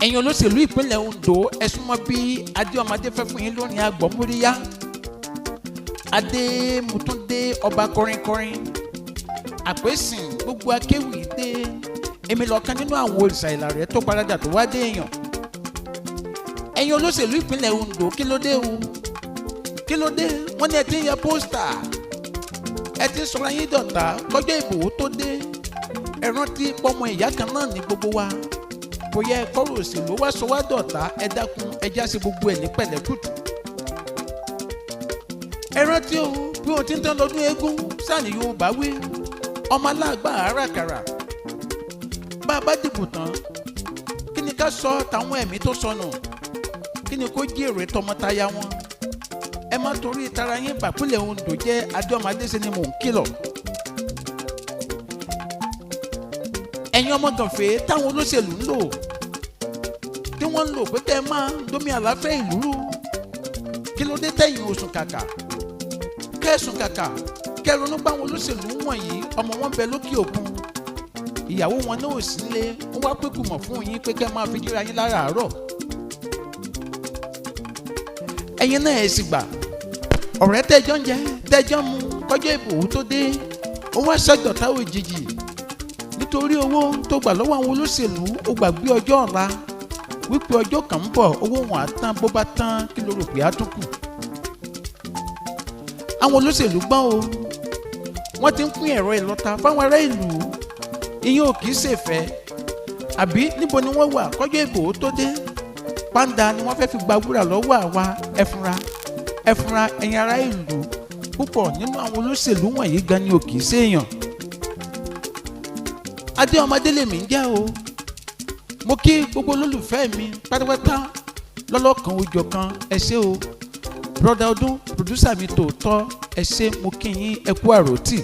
Ẹ̀yin olóṣèlú ìpínlẹ̀ Ondo, ẹ súnmọ́ bí Adéọmọdé fẹ́ fún yín lónìí àgbọ̀múríyá. Adémútúndé ọba kọrinkọrin àpèsìn gbogbo akéwì dé. Èmi lọ́kàn nínú àwọn òrìṣà Ìlàrẹ̀ tó paradà tó wá dé èèyàn. Ẹ̀yin olóṣèlú ìpínlẹ̀ Ondo, kí ló dé o? Kí ló dé? Wọ́n ní ẹ ti ń yẹ pósítà, ẹ ti ń sọ̀rọ̀ yín dọ̀tá kọjọ́ ìbò tó dé. Ẹ rántí pọ́mọ ìyá kan náà ní gbogbo wa. Kò yẹ kọ́rọ̀ òṣèlú wá sọ wá dọ̀tá. Ẹ dákun, ẹ já sí gbogbo ẹ̀ ní pẹ̀lẹ́kùtù. Ẹ rántí o, bí wọ́n ti ń tán lọ́dún eégún sáà ní Yorùbá wí, ọmọ aláàgbà àràkàrà. Bá a bá dìbò tán, kí ni ká sọ táwọn ẹ̀mí tó sọnù? Kí ni kó jèrè tọmọtaya wọn? Ẹ má torí tara yín bàpínlẹ̀ Ondo jẹ́. Adéọmọdé ṣe ni mò ń kìlọ̀. Ẹ̀yin ọmọ gànfẹ́ táwọn olóṣèlú ń lò, tí wọ́n ń lò pé kẹ́ ẹ máa domi àlàáfẹ́ ìlú rú, kí ló dé tẹ̀yìn oṣù kàkà kẹ́sùn kàkà kẹrùnú báwọn olóṣèlú wọ̀nyí? Ọmọ wọn bẹ lókè òkun, ìyàwó wọn náà ò sí nílé. Wọ́n wá pé kùmọ̀ fún yín pé kẹ́ máa fi jíra yín láràárọ̀. Ẹ̀yin náà ẹ̀ sì gbà ọ̀rẹ́ tẹ́jọ́ ń jẹ, tẹ́jọ́ mu kọjọ́ ìbò tó dé, ó wá ṣàjọ̀tá òjijì nítorí owó tó gbà lọ́wọ́ àwọn olóṣèlú. Ó gbàgbé ọjọ́ ọ̀la, wípé ọjọ́ kan ń bọ̀, owó wọn á tán. Bó bá tán, kí ló rò pé á tún kù? Àwọn olóṣèlú gbọ́n o. Wọ́n ti ń pín ẹ̀rọ ìlọta fáwọn ará ìlú. Ìyẹn ò kì í ṣèfẹ́ àbí? Níbo ni wọ́n wà kọjọ́ ìbò tó dé? Pàǹdà ni wọ́n fẹ́ fi gba wúrà lọ́wọ́ àwa. Ẹ fúnra, ẹ fúnra, ẹ̀yin ará ìlú. Púpọ̀ nínú àwọn olóṣèlú wọ̀nyí gan ni ò kì í ṣèèyàn. Adéọmọdé lèmi ń jẹ́ o. Mo kí gbogbo olólùfẹ́ mi pátápátá lọ́lọ́kan òjọ̀kan. Ẹ ṣé o, brother ọdún, producer mi tòótọ́. Ẹ ṣé, mo kí yín, ẹ kú àròtì.